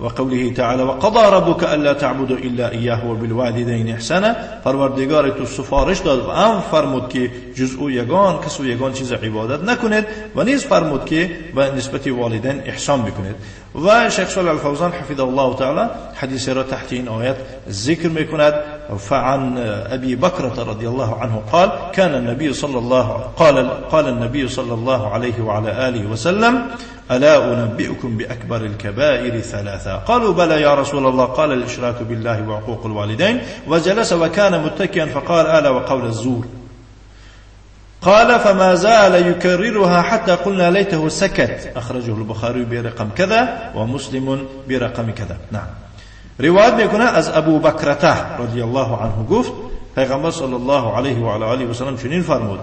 وقوله تعالى: وقضى ربك ألا تعبدوا إلا إياه وبالوالدين إحسانا. پروردگار تو سفارش داد و امر فرمود که جز او یگان کس و یگان چیز عبادت نکنید و نیز فرمود که به نسبت والدین احسان بکنید. و شیخ صالح الفوزان حفظه الله تعالی حدیث را تحت این آیت ذکر میکند. فعن أبي بكرة رضي الله عنه قال: كان النبي صلى الله قال قال النبي صلى الله عليه وعلى آله وسلم: ألا أنبئكم بأكبر الكبائر ثلاثة؟ قالوا: بلى يا رسول الله. قال: الإشراك بالله وعقوق الوالدين. وجلس وكان متكئا فقال: ألا وقول الزور. قال: فما زال يكررها حتى قلنا ليته سكت. أخرجه البخاري برقم كذا ومسلم برقم كذا. نعم، روایت میکنه از ابو بکرته رضی الله عنه، گفت پیغمبر صلی الله علیه و علی آله و سلم چنین فرمود: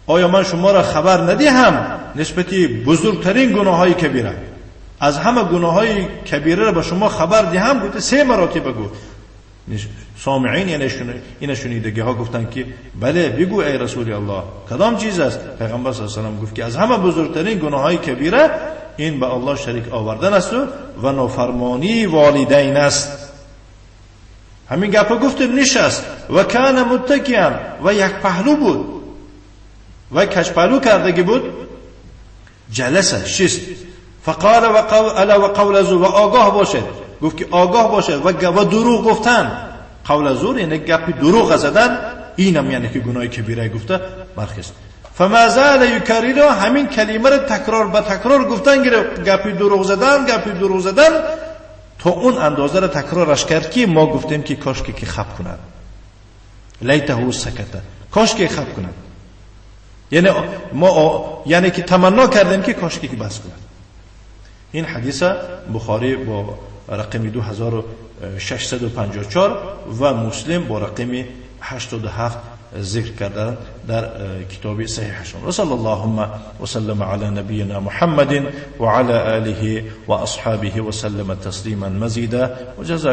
آیا من شما را خبر ندهم نسبتی بزرگترین گناه های کبیره؟ از همه گناه های کبیره را به شما خبر دهم؟ گفت، سه مراتبه گفت. سامعین، یعنی این شنیدگی ها، گفتن که بله، بگو ای رسول الله، کدام چیز است؟ پیغمبر صلی الله علیه و سلم گفت که از همه بزرگترین گناه های کبیره این به الله شریک آوردن است و نافرمانی والدین است. همین گپ گفت، نشست. وكان متكئا، و یک پهلو بود و کج پهلو کردگی بود. جلس، شست. فقال: ألا وقول الزور. و آگاه باشد، گفت که آگاه باشد و دروغ گفتن، قول زور یعنی گپی دروغ زدن، اینم یعنی که گناه کبیره. گفته برخیست. فما زال يكرر، همین کلمه رو تکرار به تکرار گفتن گرفت، گپی دروغ زدن، گپی دروغ زدن، تا اون اندازه رو تکرارش کرد که ما گفتیم که کاش که خپ کند. ليته سكت، کاش که خپ کند، یعنی ما یعنی که تمنا کردیم که کاش که بس کند. این حدیث بخاری با رقم 2654 و مسلم با رقم 87 ذکر کردن در کتاب صحیحشون. وصلى اللهم وسلم على نبينا محمد وعلى آله وأصحابه وسلم تسليما مزيدا وجزاكم